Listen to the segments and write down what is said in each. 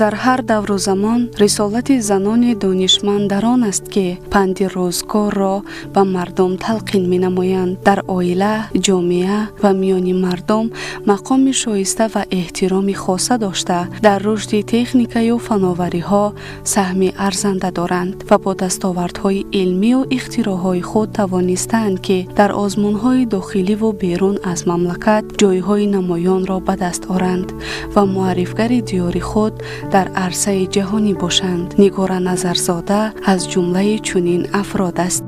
Дар ҳар давру замон рисолати занони донишманд дар он аст, ки панди рӯзгорро ба мардум талқин менамоянд. Дар оила, ҷомеа ва миёни мардум мақоми шоиста ва эҳтироми хоса дошта, дар рушди техникаю фановариҳо саҳми арзанда доранд ва бо дастовардҳои илмию ихтироъҳои худ тавонистаанд, ки дар озмунҳои дохиливу берун аз мамлакат ҷойҳои намоёнро ба даст оранд ва муаррифгари диёри худ дар арсаи ҷаҳонӣ бошанд. Нигора Назарзода аз ҷумлаи чунин афрод аст.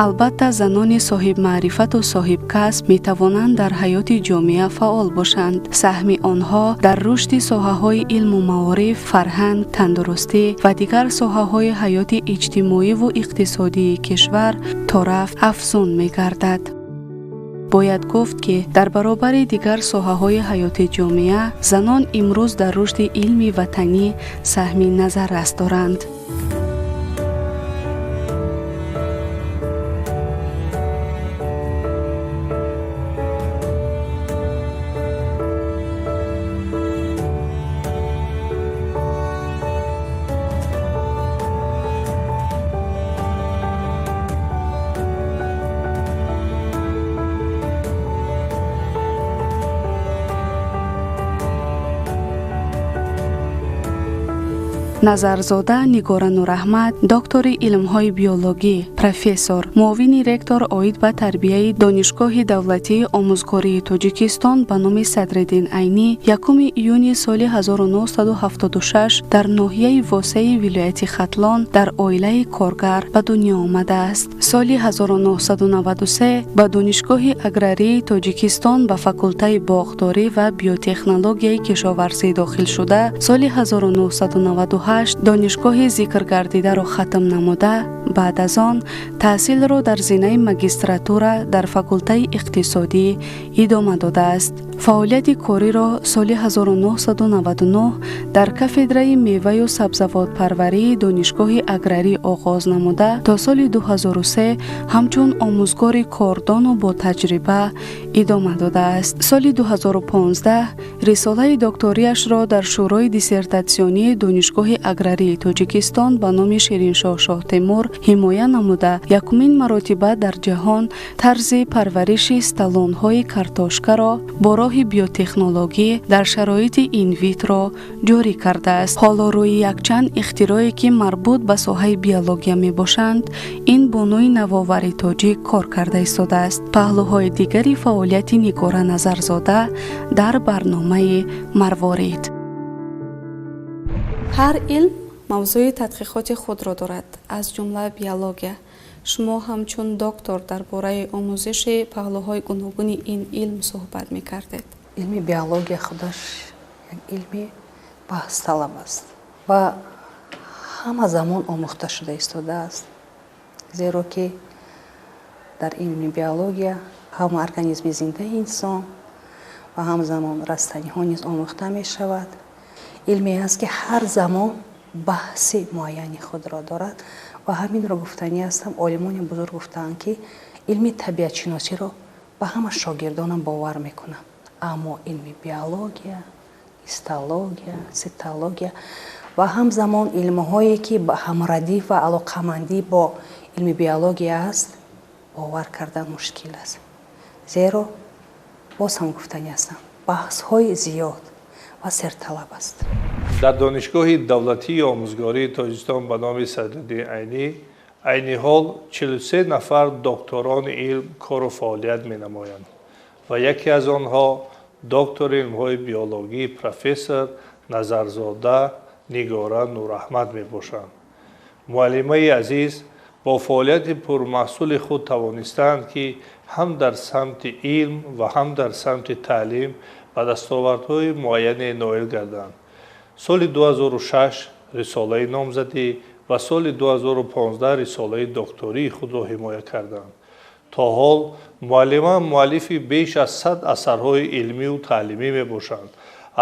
Албатта, занони соҳибмаърифату соҳибкасб метавонанд дар ҳаёти ҷомеа фаъол бошанд. Саҳми онҳо дар рушди соҳаҳои илму маориф, фарҳанг, тандурустӣ ва дигар соҳаҳои ҳаёти иҷтимоиву иқтисодии кишвар торафт афзун мегардад. Бояд гуфт, ки дар баробари дигар соҳаҳои ҳаёти ҷомеа занон имрӯз дар рушди илми ватанӣ саҳми назаррас доранд. Назарзода Нигора Нураҳмат, доктори илмҳои биологӣ, профессор, муовини ректор оид ба тарбияи Донишгоҳи давлатии омӯзгории Тоҷикистон ба номи Садриддин Айнӣ 1 июни соли 1976 дар ноҳияи Восеи вилояти Хатлон дар оилаи коргар ба дунё омадааст. Соли 1993 ба Донишгоҳи аграрии Тоҷикистон ба факултаи боғдорӣ ва биотехнологияи кишоварзӣ дохил шуда, соли 1998 донишгоҳи зикргардидаро хатм намуда, баъд аз он таҳсилро дар зинаи магистратура дар факултаи иқтисодӣ идома додааст. Фаъолияти кориро соли 1999 дар кафедраи меваю сабзавотпарварии Донишгоҳи аграрӣ оғоз намуда, то соли 2003 ҳамчун омӯзгори кордону ботаҷриба идома додааст. Соли 2015 рисолаи докториашро дар Шӯрои диссертатсионии Донишгоҳи аграрии Тоҷикистон ба номи Шириншоҳ Шоҳтемур ҳимоя намуда, якумин маротиба дар ҷаҳон тарзи парвариши столонҳои картошкаро бо роҳи биотехнологӣ дар шароити инвитро ҷорӣ кардааст. Ҳоло рӯи якчанд ихтирое, ки марбут ба соҳаи биология мебошанд, ин бонуи навовари тоҷик кор карда истодааст. Паҳлӯҳои дигари фаъолияти Нигора Назарзода дар барномаи Марворид. Ҳар илм мавзӯи тадқиқоти худро дорад, аз ҷумла биология. Шумо ҳамчун доктор дар бораи омӯзиши паҳлӯҳои гуногуни ин илм суҳбат мекардед. Илми биология худаш як илми баҳсталаб аст ва ҳама замон омӯхта шуда истодааст, зеро ки дар илми биология ҳам организми зиндаи инсон ва ҳамзамон растаниҳо низ омӯхта мешавад. Илме аст, ки ҳар замон баҳси муайяни худро дорад ва ҳаминро гуфтанӣ ҳастам. Олимони бузург гуфтаанд, ки илми табиатшиносиро ба ҳама шогирдонам бовар мекунам, аммо илми биология, гистология, цитология ва ҳамзамон илмҳое, ки ба ҳамрадиф ва алоқамандӣ бо илми биология аст, бовар кардан мушкил аст, зеро боз ҳам гуфтанӣ ҳастам, баҳсҳои зиёд ва серталаб аст. Дар Донишгоҳи давлатии омӯзгории Тоҷикистон ба номи Садриддин Айнӣ айни ҳол 43 нафар докторони илм кору фаъолият менамоянд ва яке аз онҳо доктори илмҳои биологӣ, профессор Назарзода Нигора Нураҳмат мебошанд. Муаллимаи азиз бо фаъолияти пурмаҳсули худ тавонистаанд, ки ҳам дар самти илм ва ҳам дар самти таълим ба дастовардҳои муайяне ноил гарданд. Соли 2006 рисолаи номзадӣ ва соли 2015 рисолаи доктории худро ҳимоя карданд. То ҳол муаллима муаллифи беш аз 100 асарҳои илмию таълимӣ мебошанд,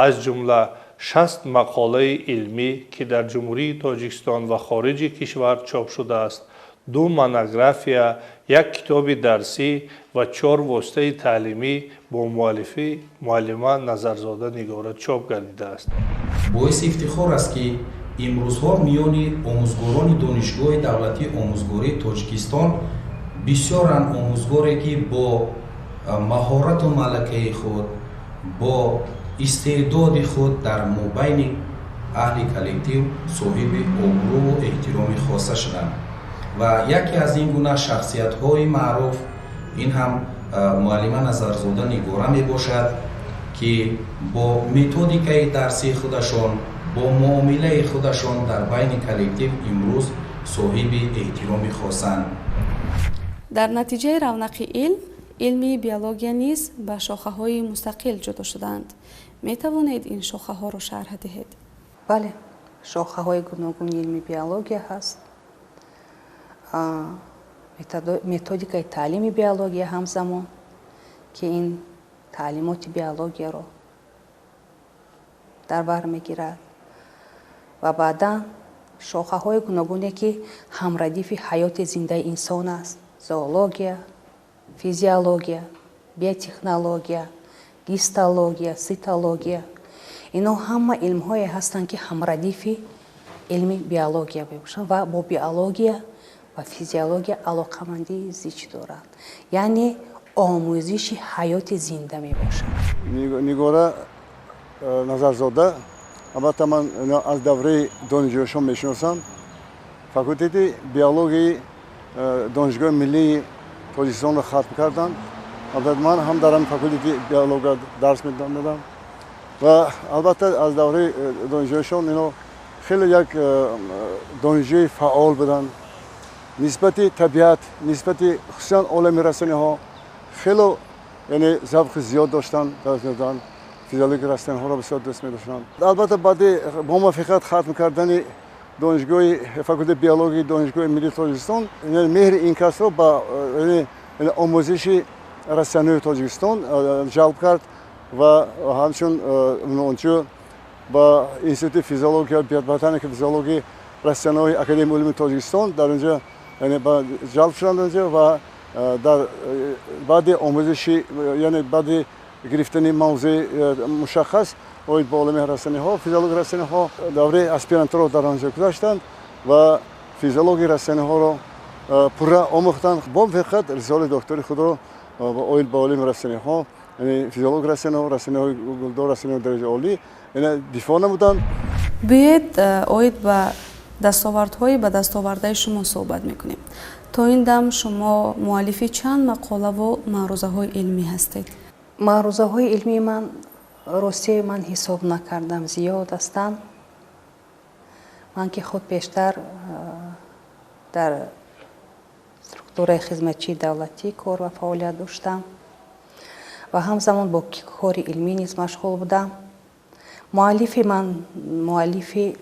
аз ҷумла 60 мақолаи илмӣ, ки дар Ҷумҳурии Тоҷикистон ва хориҷи кишвар чоп шудааст. 2 монография, 1 китоби дарсӣ ва 4 воситаи таълимӣ бо муаллифи муаллима Назарзода Нигора чоп гардидааст. Боиси ифтихор аст, ки имрӯзҳо миёни омӯзгорони Донишгоҳи давлатии омӯзгории Тоҷикистон бисёранд омӯзгоре, ки бо маҳорату малакаи худ, бо истеъдоди худ дар мобайни аҳли коллектив соҳиби обрӯву эҳтироми хоса шуданд. Ва яке аз ин гуна шахсиятҳои маъруф ин ҳам муаллима Назарзода Нигора мебошад, ки бо методикаи дарсии худашон, бо муомилаи худашон дар байни коллектив имрӯз соҳиби эҳтироми хосанд. Дар натиҷаи равнақи илм, илми биология низ ба шохаҳои мустақил ҷудо шудаанд. Метавонед ин шохаҳоро шарҳ диҳед? Бале, шохаҳои гуногуни илми биология ҳаст. Методикаи таълими биология ҳамзамон, ки ин таълимоти биологияро дар бар мегирад, ва баъдан шохаҳои гуногуне, ки ҳамрадифи ҳаёти зиндаи инсон аст: зоология, физиология, биотехнология, гистология, цитология. Ино ҳама илмҳое ҳастанд, ки ҳамрадифи илми биология мебошанд ва бо биология ва физиология алоқамандии зич доранд, яъне омӯзиши ҳаёти зинда мебошад. Нигора Назарзода, албатта, ман аз давраи донишҷӯяшон мешиносам. Факултети биологияи Донишгоҳи миллии Тоҷикистонро хатм карданд. Албатта, ман ҳам дар ҳамин факултети биология дарс медодам ва албатта аз давраи донишҷӯяшон ино хеле як донишҷӯи фаъол буданд. Нисбати табиат, нисбати хусусан олами растаниҳо хело, яъне, завқи зиёд доштанд, дарс медоданд. Физиологияи растаниҳоро бисёр дӯст медоштанд. Албатта, баъди бомуваффиқият хатм кардани донишгоҳи факултети биологияи Донишгоҳи миллии Тоҷикистон, меҳри ин касро ба омӯзиши растаниҳои Тоҷикистон ҷалб кард ва ҳамчун унвонҷӯ ба Институти физиология, ботаника, физиологияи растаниҳои Академияи улуми Тоҷикистон дар онҷо, яъне, ҷалб шуданд онҷо ва дар баъди омӯзиши, яъне баъди гирифтани мавзӯи мушаххас оид ба олами растаниҳо, физиологияи растаниҳо, давраи аспирантураро дар онҷо гузаштанд ва физиологияи растаниҳоро пурра омӯхтанд. Бо муваффақият рисолаи доктори худро оид ба олами растаниҳо, яъне физиологияи растаниҳо, растаниҳои гулдор, растаниҳои дараҷаи олӣ, яъне, дифоъ намуданд. Биёед, оид ба дастовардҳои ба дастовардаи шумо суҳбат мекунем. То ин дам шумо муаллифи чанд мақолаву маърузаҳои илмӣ ҳастед? Маърузаҳои илмии ман, ростӣ, ман ҳисоб накардам, зиёд ҳастанд. Ман ки худ пештар дар структураи хизматчии давлатӣ кор ва фаъолият доштам ва ҳамзамон бо кори илмӣ низ машғул будам. Муаллифи ман, муаллифи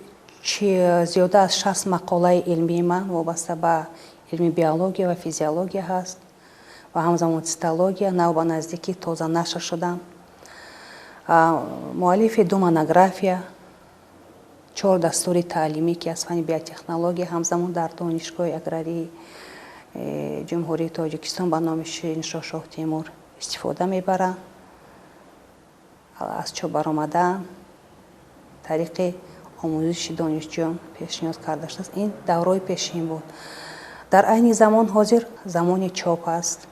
зиёда аз 60 мақолаи илмии ман вобаста ба илми биология ва физиология ҳаст ва ҳамзамон цитология, нав ба наздикӣ тоза нашр шудам. Муаллифи 2 монография, 4 дастури таълимӣ, ки аз фанни биотехнология ҳамзамон дар Донишгоҳи аграрии Ҷумҳурии Тоҷикистон ба номи Шириншоҳ Шоҳтемур истифода мебаранд, аз чоп баромадаанд, тариқи омӯзиши донишҷӯён пешниҳод карда шудааст. Ин давраи пешин буд. Дар айни замон, ҳозир замони чоп аст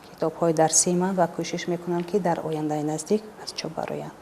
китобҳои дарсии ман ва кӯшиш мекунам, ки дар ояндаи наздик аз чоп бароянд.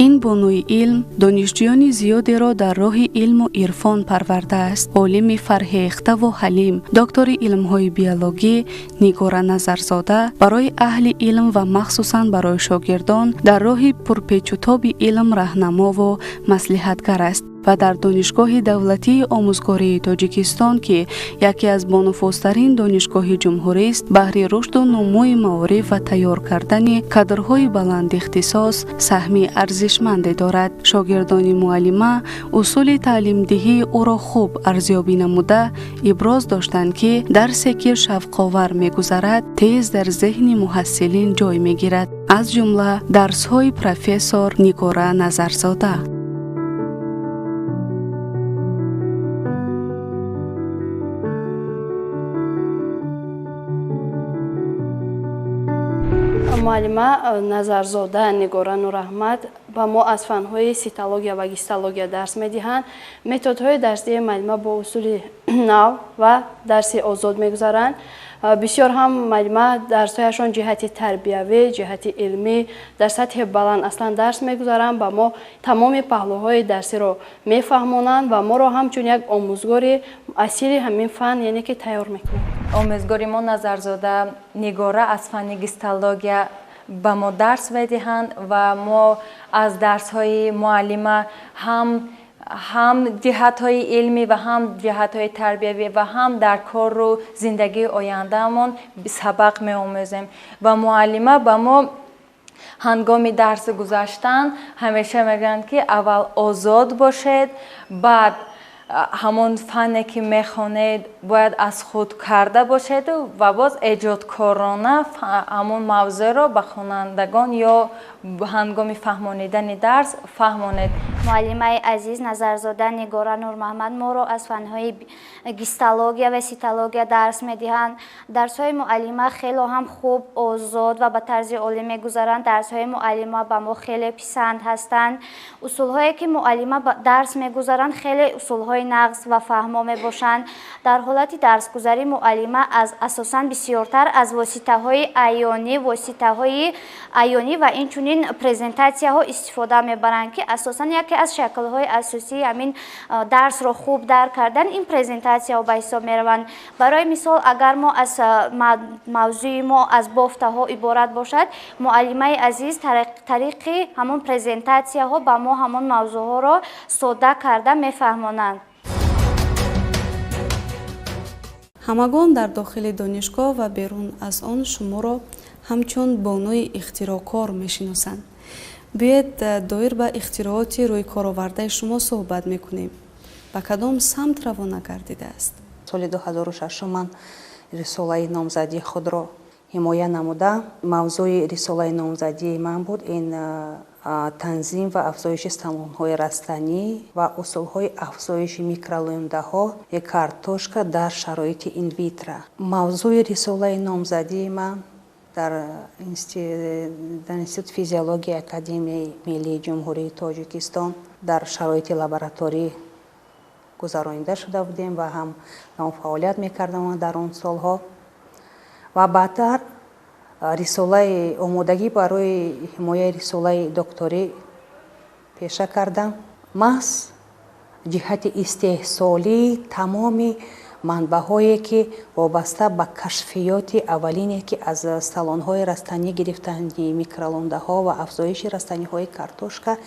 Ин бонуи илм донишҷӯёни зиёдеро дар роҳи илму ирфон парвардааст. Олими фарҳехтаву ҳалим, доктори илмҳои биологӣ Нигора Назарзода барои аҳли илм ва махсусан барои шогирдон дар роҳи пурпечутоби илм раҳнамову маслиҳатгар аст ва дар Донишгоҳи давлатии омӯзгории Тоҷикистон, ки яке аз бонуфузтарин донишгоҳи ҷумҳурист, баҳри рушду нумӯи маориф ва тайёр кардани кадрҳои баландихтисос саҳми арзишманде дорад. Шогирдони муаллима усули таълимдиҳии ӯро хуб арзёбӣ намуда, иброз доштанд, ки дарсе, ки шавқовар мегузарад, тез дар зеҳни муҳассилин ҷой мегирад, аз ҷумла дарсҳои профессор Нигора Назарзода. Муаллима Назарзода Нигора Нураҳмат ба мо аз фанҳои ситология ва гистология дарс медиҳанд. Методҳои дарсии муаллима бо усули нав ва дарси озод мегузаранд. Бисёр ҳам муаллима дарсҳояшон ҷиҳати тарбиявӣ, ҷиҳати илмӣ дар сатҳи баланд аслан дарс мегузаранд, ба мо тамоми паҳлӯҳои дарсиро мефаҳмонанд ва моро ҳамчун як омӯзгори асили ҳамин фан, яъне ки тайёр мекунанд. Омӯзгори мо Назарзода Нигора аз фанни гистология ба мо дарс медиҳанд ва мо аз дарсҳои муаллима ҳам ҷиҳатҳои илмӣ ва ҳам ҷиҳатҳои тарбиявӣ ва ҳам дар кору зиндагии ояндаамон сабақ меомӯзем. Ва муаллима ба мо ҳангоми дарс гузаштан ҳамеша мегӯянд, ки аввал озод бошед, баъд ҳамон фанне ки мехонед бояд аз худ карда бошеду ва боз эҷодкорона ҳамон мавзӯъро ба хонандагон ё ҳангоми фаҳмонидани дарс фаҳмонед. Муаллимаи азиз Назарзода Нигора Нурмаҳмад моро аз фанҳои гистология ва ситология дарс медиҳанд. Дарсҳои муаллима хело ҳам хуб, озод ва ба тарзи олӣ мегузаранд. Дарсҳои муаллима ба мо хеле писанд ҳастанд. Усулҳое ки муаллима дарс мегузаранд хеле усулҳои нағз ва фаҳмо мебошанд. Дар ҳолати дарсгузарӣ муаллима аз асосан бисёртар аз воситаҳои аёнӣ ва инчунин презентатсияҳо истифода мебаранд, ки асосан яке аз шаклҳои асосии ҳамин дарсро хуб дарк кардан ин презентатсияҳо ба ҳисоб мераванд. Барои мисол, агар мо аз мавзӯи мо аз бофтаҳо иборат бошад, муаллимаи азиз тариқи ҳамон презентатсияҳо ба мо ҳамон мавзӯъҳоро сода карда мефаҳмонанд. Ҳамагон дар дохили донишгоҳ ва берун аз он шуморо ҳамчун бонуи ихтироъкор мешиносанд. Биёед доир ба ихтирооти рӯйкоровардаи шумо суҳбат мекунем. Ба кадом самт равона гардидааст? Соли 2006 ман рисолаи номзадии худро ҳимоя намудам. Мавзӯи рисолаи номзадии ман буд ин танзим ва афзоиши столонҳои растанӣ ва усулҳои афзоиши микролӯндаҳои картошка дар шароити инвитро. Мавзӯи рисолаи номзадии ман дар Институти физиологияи Академияи миллии Ҷумҳурии Тоҷикистон дар шароити лабораторӣ гузаронида шуда будем ва ҳам фаъолият мекардам дар он солҳо. Ва баъдтар рисолаи омодагӣ барои ҳимояи рисолаи докторӣ пеша кардам. Маҳз ҷиҳати истеҳсолии тамоми манбаъҳое ки вобаста ба кашфиёти аввалине ки аз столонҳои растанӣ гирифтани микролондаҳо ва афзоиши растаниҳои картошка,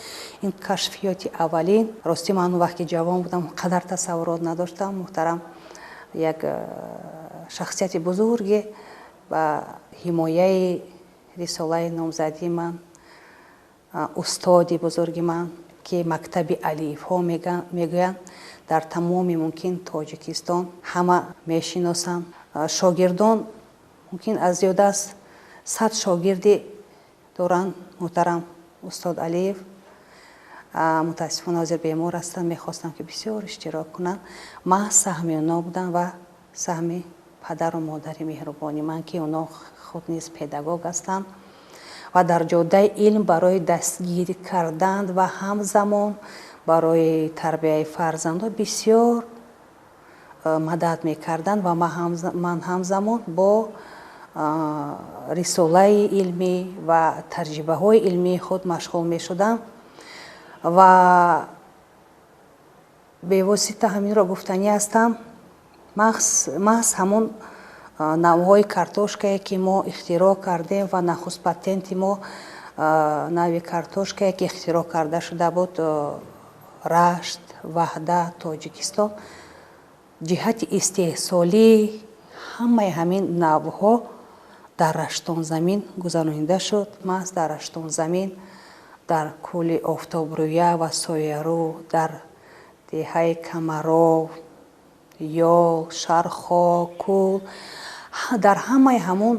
ин кашфиёти аввалин. Ростӣ ман он вақт ки ҷавон будам қадар тасаввурот надоштам. Муҳтарам як шахсияти бузурге ба ҳимояи рисолаи номзадии ман, устоди бузурги ман ки мактаби алифҳо мегӯянд, дар тамоми мумкин Тоҷикистон ҳама мешиносанд. Шогирдон мумкин аз зиёда аз 100 шогирди доранд. Муҳтарам устод Алиев мутаассифона ҳозир бемор ҳастанд, мехостам ки бисёр иштирок кунанд. Маҳз саҳми оно будам ва саҳми падару модари меҳрубони ман, ки оно худ низ педагог ҳастанд ва дар ҷодаи илм барои дастгирӣ кардан ва ҳамзамон барои тарбияи фарзандҳо бисёр мадад мекарданд ва ман ҳамзамон бо рисолаи илмӣ ва таҷрибаҳои илмии худ машғул мешудам ва бевосита ҳаминро гуфтанӣ ҳастам. Маҳз ҳамон навъҳои картошкае ки мо ихтироъ кардем ва нахуст патенти мо нави картошкае ки ихтироъ карда шуда буд Рашт, Ваҳдат, Тоҷикистон, ҷиҳати истеҳсолии ҳамаи ҳамин навъҳо дар Раштонзамин гузаронида шуд. Маҳз дар Раштонзамин, дар кӯли Офтобрӯя ва Соярӯ, дар деҳаи Камаров, Ёл, Шархо, Кӯл, дар ҳамаи ҳамон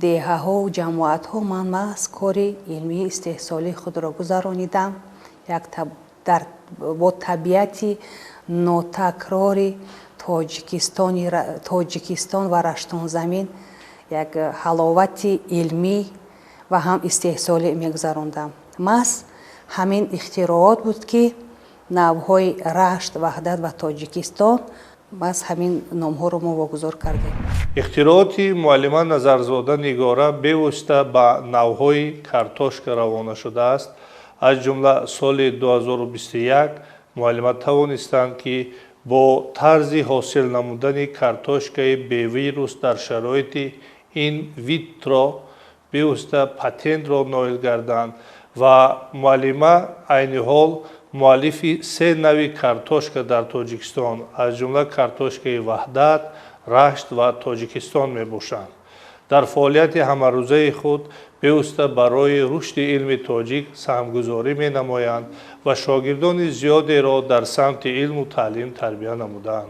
деҳаҳову ҷамоатҳо ман маҳз кори илмии истеҳсолии худро гузаронидам. Бо табиати нотакрори Тоҷикистон ва Раштонзамин як ҳаловати илмӣ ва ҳам истеҳсолӣ мегузарондам. Маҳз ҳамин ихтироот буд, ки навъҳои Рашт, Ваҳдат ва Тоҷикистон, маҳз ҳамин номҳоро мо вогузор кардем. Ихтирооти муаллима Назарзода Нигора бевосита ба навъҳои картошка равона шудааст. Аз ҷумла соли 2021 муаллима тавонистанд, ки бо тарзи ҳосил намудани картошкаи бевирус дар шароити ин витро бевосита патентро ноил гарданд ва муаллима айни ҳол муаллифи 3 нави картошка дар Тоҷикистон, аз ҷумла картошкаи Ваҳдат, Рашт ва Тоҷикистон мебошанд. Дар фаъолияти ҳамарӯзаи худ бевосита барои рушди илми тоҷик саҳмгузорӣ менамоянд ва шогирдони зиёдеро дар самти илму таълим тарбия намуданд.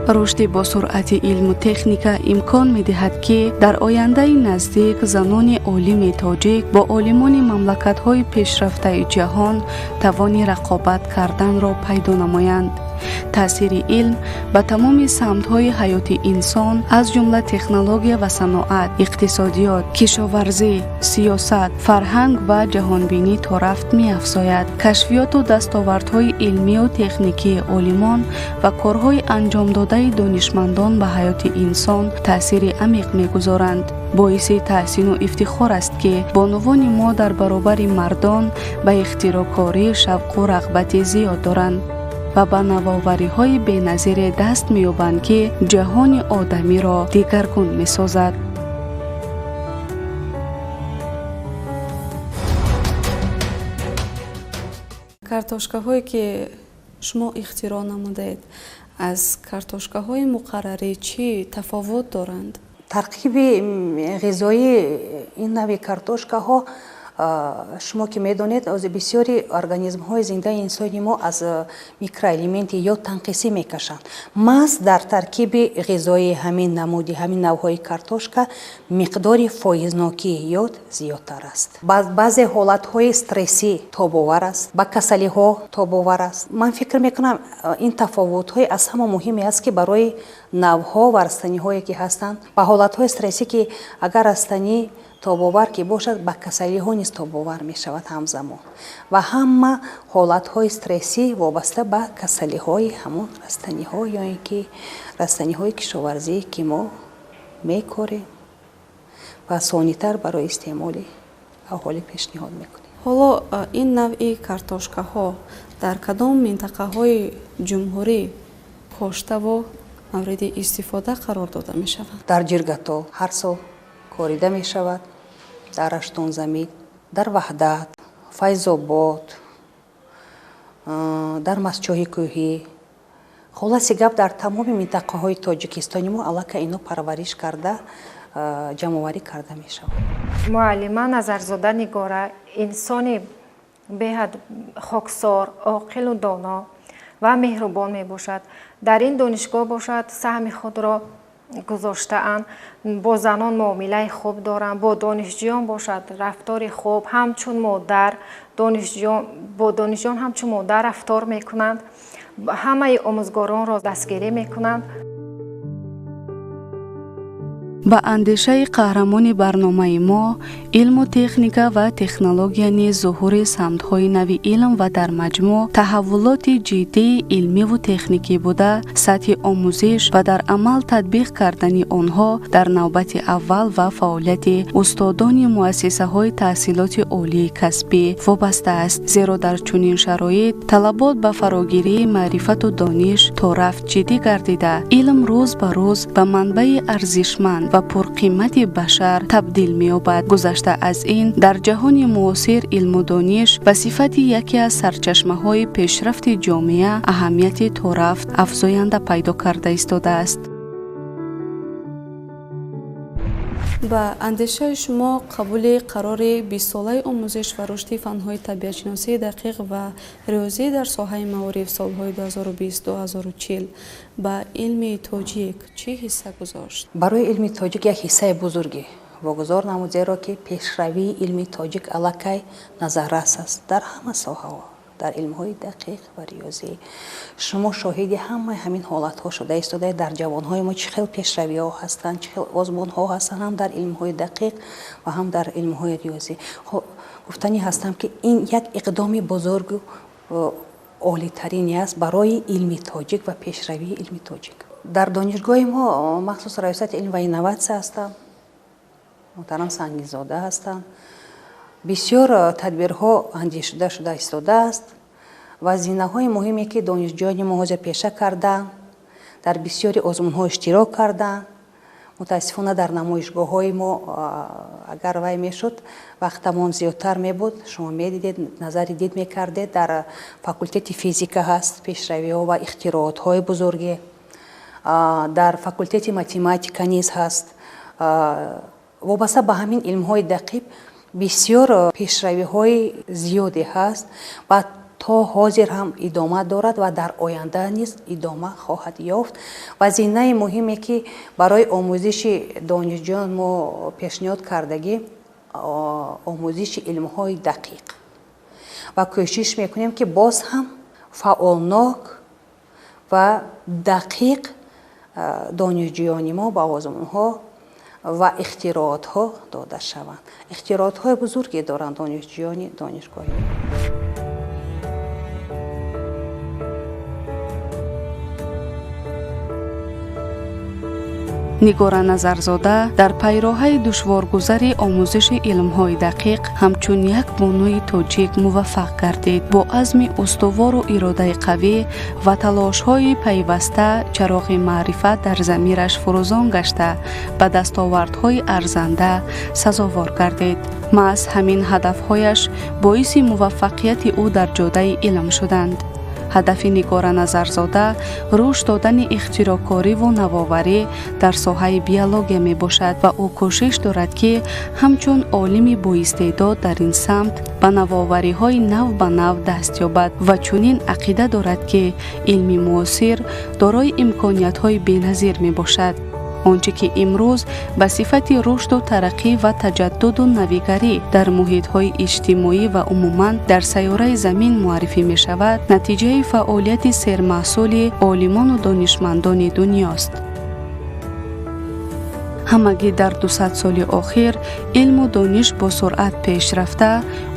Рушди босуръати илму техника имкон медиҳад, ки дар ояндаи наздик занони олими тоҷик бо олимони мамлакатҳои пешрафтаи ҷаҳон тавони рақобат карданро пайдо намоянд. Таъсири илм ба тамоми самтҳои ҳаёти инсон, аз ҷумла технология ва саноат, иқтисодиёт, кишоварзӣ, сиёсат, фарҳанг ва ҷаҳонбинӣ торафт меафзояд. Кашфиёту дастовардҳои илмию техникии олимон ва корҳои анҷомдодаи донишмандон ба ҳаёти инсон таъсири амиқ мегузоранд. Боиси таҳсину ифтихор аст, ки бонувони мо дар баробари мардон ба ихтироъкорӣ шавқу рағбати зиёд доранд ва ба навовариҳои беназире даст меёбанд, ки ҷаҳони одамиро дигаргун месозад. Картошкаҳое, ки шумо ихтироъ намудаед, аз картошкаҳои муқаррарӣ чӣ тафовут доранд? Таркиби ғизоии ин нави картошкаҳо, шумо ки медонед, бисёри организмҳои зиндаи инсони мо аз микроэлементи йод танқисӣ мекашанд. Маҳз дар таркиби ғизои ҳамин намуди ҳамин навъҳои картошка миқдори фоизнокии йод зиёдтар аст. Баъзе ҳолатҳои стрессӣ тобовар аст, ба касалиҳо тобовар аст. Ман фикр мекунам, ин тафовутҳои аз ҳама муҳиме аст, ки барои навъҳо ва растаниҳое ки ҳастанд, ба ҳолатҳои стрессӣ, ки агар растанӣ тобовар ки бошад, ба касалиҳо низ тобовар мешавад ҳамзамон. Ва ҳама ҳолатҳои стрессӣ вобаста ба касалиҳои ҳамон растаниҳо ё ин ки растаниҳои кишоварзие, ки мо мекорем ва сонитар барои истеъмоли аҳолӣ пешниҳод мекунем. Ҳоло ин навъи картошкаҳо дар кадом минтақаҳои ҷумҳурӣ коштаву мавриди истифода қарор дода мешаванд? Дар Ҷиргатол ҳар сол корида мешавад, дар Раштонзамин, дар Ваҳдат, Файзобод, дар Мастчоҳи кӯҳӣ. Хулоси гап, дар тамоми минтақаҳои Тоҷикистони мо аллакай ино парвариш карда, ҷамъоварӣ карда мешавад. Муаллима Назарзода Нигора инсони беҳад хоксор, оқилу доно ва меҳрубон мебошад. Дар ин донишгоҳ бошад саҳми худро гузоштаанд, бо занон муомилаи хуб доранд, бо донишҷӯён бошад рафтори хуб, ҳамчун модар бо донишҷӯён ҳамчун модар рафтор мекунанд, ҳамаи омӯзгоронро дастгирӣ мекунанд. Ба андешаи қаҳрамони барномаи мо, илму техника ва технология низ зуҳури самтҳои нави илм ва дар маҷмӯъ таҳаввулоти ҷиддии илмиву техникӣ буда, сатҳи омӯзиш ва дар амал татбиқ кардани онҳо дар навбати аввал ва фаъолияти устодони муассисаҳои таҳсилоти олии касбӣ вобаста аст. Зеро дар чунин шароит талабот ба фарогирии маърифату дониш то рафт ҷиддӣ гардида, илм рӯз ба рӯз ба манбаи арзишманд ва пурқимати башар табдил меёбад. Гузашта аз ин, дар ҷаҳони муосир илму дониш ба сифати яке аз сарчашмаҳои пешрафти ҷомеа аҳамияти торафт афзоянда пайдо карда истодааст. Ба андешаи шумо, қабули қарори 20-солаи омӯзиш ва рушди фанҳои табиатшиносии дақиқ ва риёзӣ дар соҳаи маориф солҳои 2020-2040 ба илми тоҷик чӣ ҳисса гузошт? Барои илми тоҷик як ҳиссаи бузурге вогузор намуд, зеро ки пешравии илми тоҷик аллакай назаррас аст дар ҳама соҳаҳо. дар илмҳои дақиқ ва риёзӣ. Шумо шоҳиди ҳамаи ҳамин ҳолатҳо шуда истодаед. Дар ҷавонҳои мо чӣ хел пешравиҳо ҳастанд, чӣ хел озмунҳо ҳастанд ҳам дар илмҳои дақиқ ва ҳам дар илмҳои риёзӣ. Гуфтанӣ ҳастам, ки ин як иқдоми бузургу олитарине аст барои илми тоҷик ва пешравии илми тоҷик. Дар донишгоҳи мо махсус раёсати илм ва инноватсия ҳастанд, муҳтарам Сангинзода ҳастанд. Бисёр тадбирҳо андешида шуда истодааст ва зинаҳои муҳиме, ки донишҷӯёни мо ҳозир пеша карданд, дар бисёри озмунҳо иштирок карданд. Мутаассифона, дар намоишгоҳҳои мо, агар вай мешуд, вақтамон зиёдтар мебуд, шумо медидед, назари дид мекардед. Дар факултети физика ҳаст пешравиҳо ва ихтироотҳои бузурге, дар факултети математика низ ҳаст. Вобаста ба ҳамин илмҳои дақиқ бисёр пешравиҳои зиёде ҳаст ва то ҳозир ҳам идома дорад ва дар оянда низ идома хоҳад ёфт. Ва зинаи муҳиме, ки барои омӯзиши донишҷӯён мо пешниҳод кардагӣ, омӯзиши илмҳои дақиқ, ва кӯшиш мекунем, ки боз ҳам фаъолнок ва дақиқ донишҷӯёни мо ба озмунҳо ва ихтироотҳо дода шаванд. Ихтироотҳои бузурге доранд донишҷӯёни донишгоҳи. Нигора Назарзода дар пайроҳаи душворгузари омӯзиши илмҳои дақиқ ҳамчун як бонуи тоҷик муваффақ гардид. Бо азми устувору иродаи қавӣ ва талошҳои пайваста чароғи маърифат дар замираш фурӯзон гашта, ба дастовардҳои арзанда сазовор гардид. Маҳз ҳамин ҳадафҳояш боиси муваффақияти ӯ дар ҷодаи илм шуданд. Ҳадафи Нигора Назарзода рушд додани ихтироъкориву навоварӣ дар соҳаи биология мебошад ва ӯ кӯшиш дорад, ки ҳамчун олими боистеъдод дар ин самт ба навовариҳои нав ба нав даст ёбад ва чунин ақида дорад, ки илми муосир дорои имкониятҳои беназир мебошад. Он чӣ ки имрӯз ба сифати рушду тараққӣ ва таҷаддуду навигарӣ дар муҳитҳои иҷтимоӣ ва умуман дар сайёраи замин муаррифӣ мешавад, натиҷаи фаъолияти сермаҳсули олимону донишмандони дунёст. Ҳамагӣ дар 200 соли охир илму дониш бо суръат пеш рафта,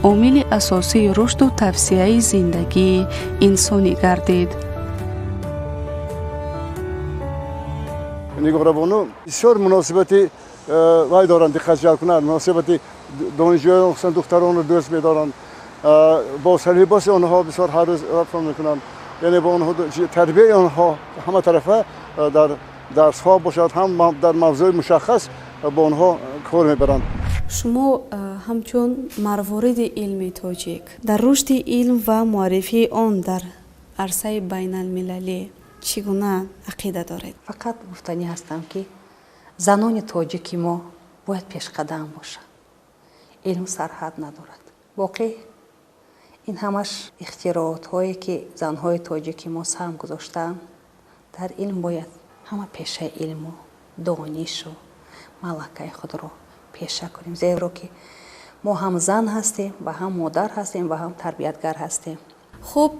омили асосии рушду тавсияи зиндагии инсонӣ гардид. Нигорабону бисёр муносибати вай доранд, диққатҷалбкунанд, муносибати донишҷӯён, хусусан духтаронро дӯст медоранд, бо сарлибоси онҳо бисёр ҳар рӯз рафтор мекунанд. Яъне бо онҳо тарбияи онҳо ҳама тарафа дар дарсҳо бошад, ҳам дар мавзӯи мушаххас бо онҳо кор мебаранд. Шумо ҳамчун марвориди илми тоҷик дар рушди илм ва муаррифии он дар арсаи байналмилалӣ чӣ гуна ақида доред? Фақат гуфтанӣ ҳастам, ки занони тоҷики мо бояд пешқадам бошанд. Илм сарҳад надорад. Боқӣ ин ҳамаш ихтироотҳое, ки занҳои тоҷики мо саҳм гузоштаанд дар илм, бояд ҳама пешаи илму донишу малакаи худро пеша кунем, зеро ки мо ҳам зан ҳастем ва ҳам модар ҳастем ва ҳам тарбиятгар ҳастем. Хуб,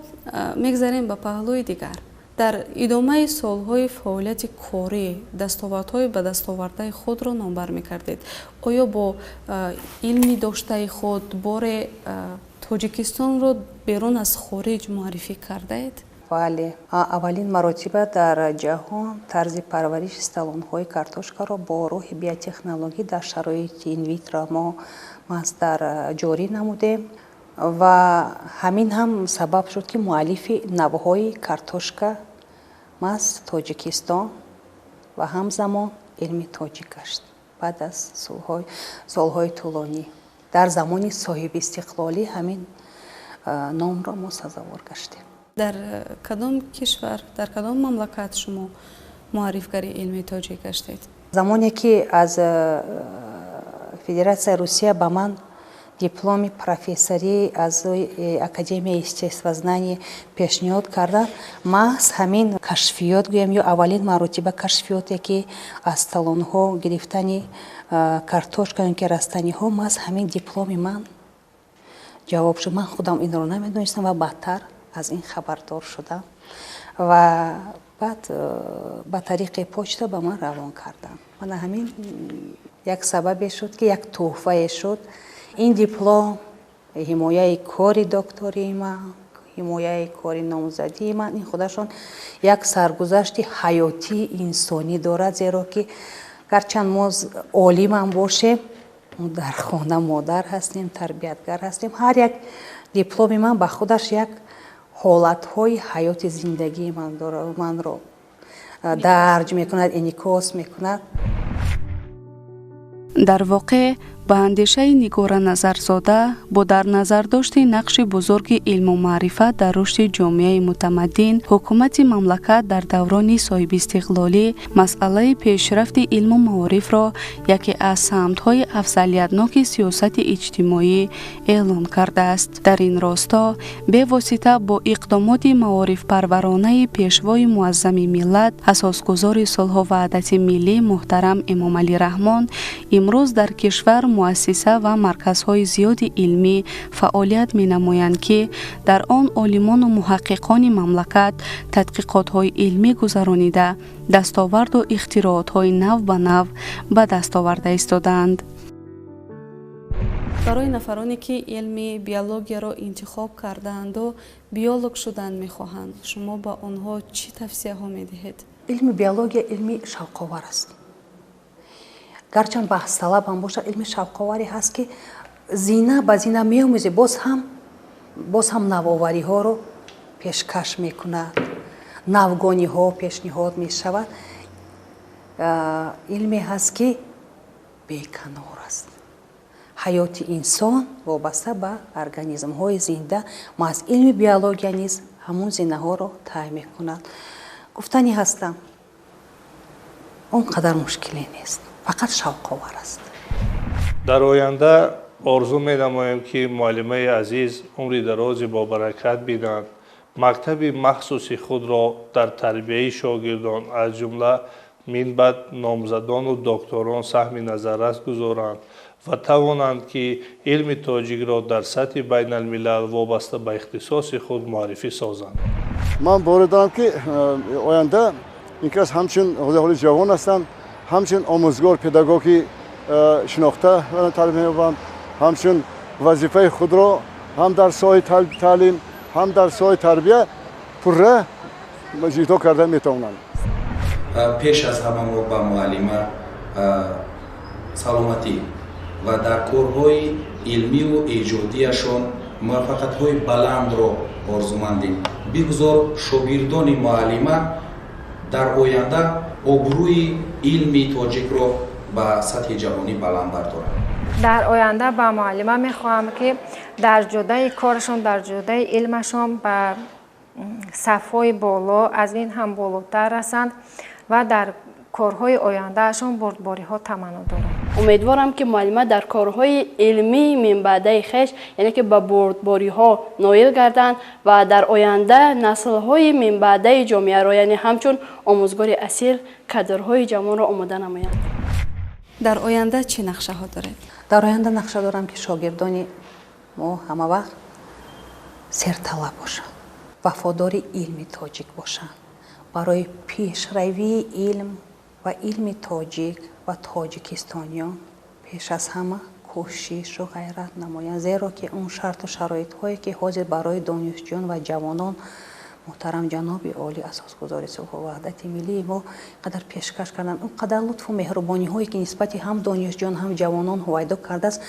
мегзарем ба паҳлӯи дигар. Дар идомаи солҳои фаъолияти корӣ дастовардҳои ба дастовардаи худро номбар мекардед. Оё бо илми доштаи худ боре Тоҷикистонро берун аз хориҷ муаррифӣ кардаед? Бале, аввалин маротиба дар ҷаҳон тарзи парвариши столонҳои картошкаро бо роҳи биотехнологӣ дар шароити инвитро мо маҳз дар ҷорӣ намудем ва ҳамин ҳам сабаб шуд, ки муаллифи навъҳои картошка маҳз Тоҷикистон ва ҳамзамон илми тоҷик гашт. Баъд аз солҳои тӯлонӣ дар замони соҳибистиқлолӣ ҳамин номро мо сазовор гаштем. Дар кадом кишвар, дар кадом мамлакат шумо муаррифгари илми тоҷик гаштед? Замоне ки аз Федератсияи Русия ба ман дипломи профессорӣ аз Академияи естествознание пешниҳод карданд, маҳз ҳамин кашфиёт гӯям ё аввалин маротиба кашфиёте, ки аз талонҳо гирифтани картошка ё ки растаниҳо, маҳз ҳамин дипломи ман Ҷавоб шуд. Ман худам инро намедонистам ва баъдтар аз ин хабардор шудам ва баъд ба тариқи почта ба ман равон карданд. Мана ҳамин як сабабе шуд, ки як тӯҳфае шуд. Ин диплом ҳимояи кори доктории ман, ҳимояи кори номзадии ман, ин худашон як саргузашти ҳаётии инсонӣ дорад, зеро ки гарчанд мо олимам бошем, дар хона модар ҳастем, тарбиятгар ҳастем. Ҳар як дипломи ман ба худаш як ҳолатҳои ҳаёти зиндагии ман манро дарҷ мекунад, инъикос мекунад. Дар воқеъ, ба андешаи Нигора Назарзода, бо дар назардошти нақши бузурги илму маърифат дар рушди ҷомеаи мутамаддин, ҳукумати мамлакат дар даврони соҳибистиқлолӣ масъалаи пешрафти илму маорифро яке аз самтҳои афзалиятноки сиёсати иҷтимоӣ эълон кардааст. Дар ин росто бевосита бо иқдомоти маорифпарваронаи Пешвои муаззами миллат, асосгузори сулҳу ваҳдати миллӣ муҳтарам Эмомалӣ Раҳмон, имрӯз дар кишвар муассиса ва марказҳои зиёди илмӣ фаъолият менамоянд, ки дар он олимону муҳаққиқони мамлакат тадқиқотҳои илмӣ гузаронида, дастоварду ихтироотҳои нав ба нав ба даст оварда истодаанд. Барои нафароне, ки илми биологияро интихоб кардаанду биолог шудан мехоҳанд, шумо ба онҳо чӣ тавсияҳо медиҳед? Илми биология илми шавқовар аст. Гарчанд баҳсталаб ҳам бошад, илми шавқоваре ҳаст, ки зина ба зина меомӯзӣ, боз ҳам навовариҳоро пешкаш мекунад, навгониҳо пешниҳод мешавад. Илме ҳаст, ки беканор аст. Ҳаёти инсон вобаста ба организмҳои зинда, маҳз илми биология низ ҳамун зинаҳоро тай мекунад. Гуфтанӣ ҳастам, он қадар мушкиле нест, фақат шавқовар аст. Дар оянда орзу менамоем, ки муаллимаи азиз умри дарози бобаракат бинанд, мактаби махсуси худро дар тарбияи шогирдон, аз ҷумла минбаъд номзадону докторон, саҳми назаррас гузоранд ва тавонанд, ки илми тоҷикро дар сатҳи байналмилал вобаста ба ихтисоси худ муаррифӣ созанд. Ман боварӣ дорам, ки оянда ин кас ҳамчун, ҳоли ҷавон ҳастанд, ҳамчун омӯзгор, педагоги шинохта таълим меёбанд, ҳамчун вазифаи худро ҳам дар соҳаи таълим, ҳам дар соҳаи тарбия пурра иҷро карда метавонанд. Пеш аз ҳама мо ба муаллима саломатӣ ва дар корҳои илмиву эҷодияшон муваффақиятҳои баландро орзумандем. Бигузор шогирдони муаллима дар оянда обрӯи илми тоҷикро ба сатҳи ҷаҳонӣ баланд бардоранд. Дар оянда ба муаллима мехоҳам, ки дар ҷодаи корашон, дар ҷодаи илмашон ба сафҳои боло, аз ин ҳам болотар расанд ва дар корҳои ояндаашон бурдбориҳо таманно дорам. Умедворам, ки муаллима дар корҳои илмии минбаъдаи хеш, яъне ки ба бурдбориҳо ноил гарданд ва дар оянда наслҳои минбаъдаи ҷомеаро, яъне ҳамчун омӯзгори асил, кадрҳои ҷавонро омода намоянд. Дар оянда чӣ нақшаҳо доред? Дар оянда нақша дорам, ки шогирдони мо ҳама вақт серталаб бошанд, вафодори илми тоҷик бошанд, барои пешравии илм ва илми тоҷик ва тоҷикистониён пеш аз ҳама кӯшишу ғайрат намоянд, зеро ки он шарту шароитҳое, ки ҳозир барои донишҷӯён ва ҷавонон муҳтарам ҷаноби олӣ, асосгузори сулҳу ваҳдати миллии мо, қадар пешкаш карданд, он қадар лутфу меҳрубониҳое, ки нисбати ҳам донишҷӯён, ҳам ҷавонон ҳувайдо кардааст,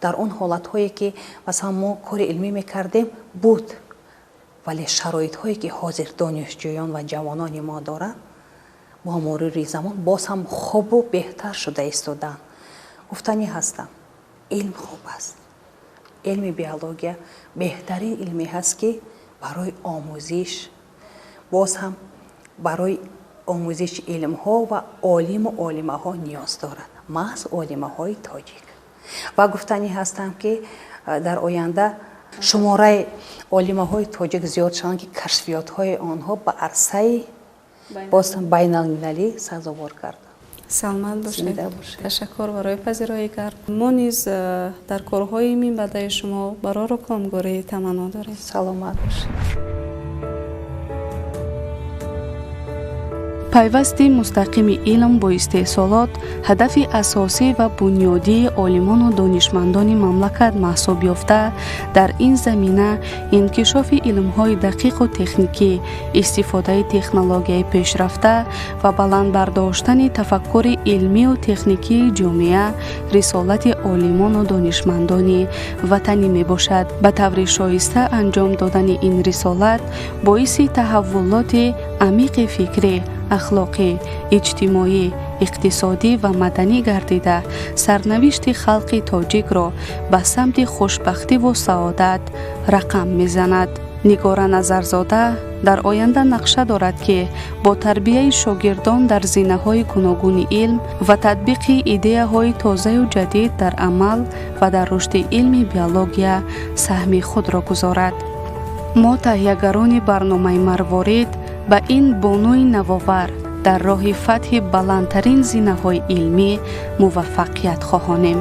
дар он ҳолатҳое, ки масалан мо кори илмӣ мекардем, буд, вале шароитҳое, ки ҳозир донишҷӯён ва ҷавонони мо доранд, бо мурури замон боз ҳам хубу беҳтар шуда истодаанд. Гуфтанӣ ҳастам, илм хуб аст. Илми биология беҳтарин илме ҳаст, ки барои омӯзиш, боз ҳам барои омӯзиши илмҳо ва олиму олимаҳо ниёз дорад, маҳз олимаҳои тоҷик. Ва гуфтанӣ ҳастам, ки дар оянда шумораи олимаҳои тоҷик зиёд шаванд, ки кашфиётҳои онҳо ба арсаи боз ҳам байналмилалӣ сазовор гарданд. Саломат бошед. Ташаккур барои пазироии гарм. Мо низ дар корҳои минбаъдаи шумо барору комгорӣ таманно дорем. Саломат бошед. Пайвасти мустақими илм бо истеҳсолот ҳадафи асосӣ ва бунёдии олимону донишмандони мамлакат маҳсуб ёфта, дар ин замина инкишофи илмҳои дақиқу техникӣ, истифодаи технологияи пешрафта ва баланд бардоштани тафаккури илмию техникии ҷомеа рисолати олимону донишмандони ватанӣ мебошад. Ба таври шоиста анҷом додани ин рисолат боиси таҳаввулоти амиқи фикрӣ, ахлоқӣ, иҷтимоӣ, иқтисодӣ ва маданӣ гардида, сарнавишти халқи тоҷикро ба самти хушбахтиву саодат рақам мезанад. Нигора Назарзода дар оянда нақша дорад, ки бо тарбияи шогирдон дар зинаҳои гуногуни илм ва татбиқи идеяҳои тозаю ҷадид дар амал ва дар рушди илми биология саҳми худро гузорад. Мо таҳиягарони барномаи Марворид ба ин бонуи навовар дар роҳи фатҳи баландтарин зинаҳои илмӣ муваффақият хоҳонем.